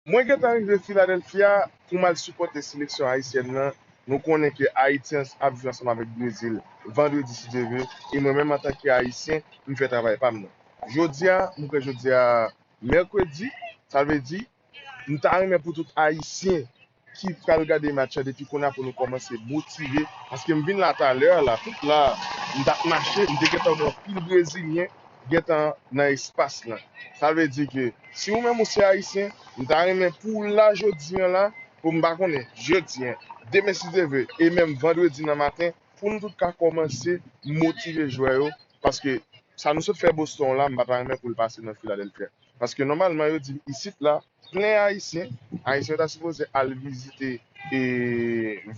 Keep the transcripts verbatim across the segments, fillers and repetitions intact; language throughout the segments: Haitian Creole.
Mwen gentan rive Philadelphia pou m al sipòte seleksyon ayisyèn nan. Nou konnen ke Ayiti ap jwe ansanm avèk Brezil vandredi, si Dye vle. E mwen menm, antanke Ayisyen, m fè travay pa m nan. Jodi a, m kwè jodi a mèkredi, sa vle di, m ta renmen pou tout Ayisyen ki pral gade match la depi kounye a pou nou kòmanse motive, paske m vin la talè la, tout la, m t ap mache, m te gentan wè anpil Brezilyen gentan nan espas lan. Sa vle di ke si ou menm ou se Ayisyen, m ta renmen pou w la jodi a la, pou m pa konnen, jedi a, demen si Dye vle, e menm vandredi nan maten, pou nou tout ka kòmanse motive jwè yo, paske sa nou sot fè Boston la, m pa ta renmen pou l pase nan Philadelphia. Paske nòmalman, yo di isit la, plen Ayisyen, Ayisyen yo ta sipoze al vizite e,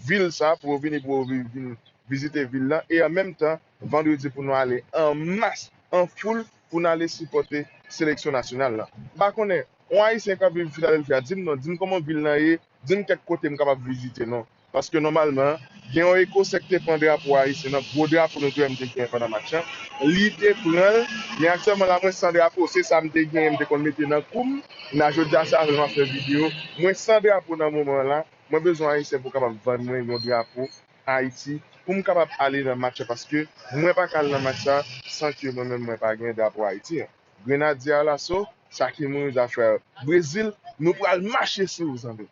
vil sa, pou yo vini, pou yo vi- vin vizite vil lan. E an menm tan, vandredi pou nou ale an mas, an foul, pou n ale sipòte seleksyon nasyonal la. M pa konnen, yon Ayisyen k ap viv Philadelphia, di m non, di m kòman vil lan ye, di m kèk kote m kapab vizite non. Paske nòmalman, gen yon Ekosè ki te pran drapo ayisyen nan, gwo drapo nou te wè m te genyen pandan match lan. Li te pran l, men aktyèlman la, mwen san drapo. Se sa m te genyen, m te konn mete nan kou m. Nan jodi a, se avè l m ap fè videyo. Mwen san drapo nan moman la. Mwen bezwen Ayisyen pou kapab vann mwen yon drapo Ayiti, pou m kapab ale nan match la, paske mwen pa ka al nan match la san ke mwen menm mwen pa gen drapo Ayiti an. Grenadye a laso, sa ki mouri zafè Brezil, nou pral mache sou yo, zanmi.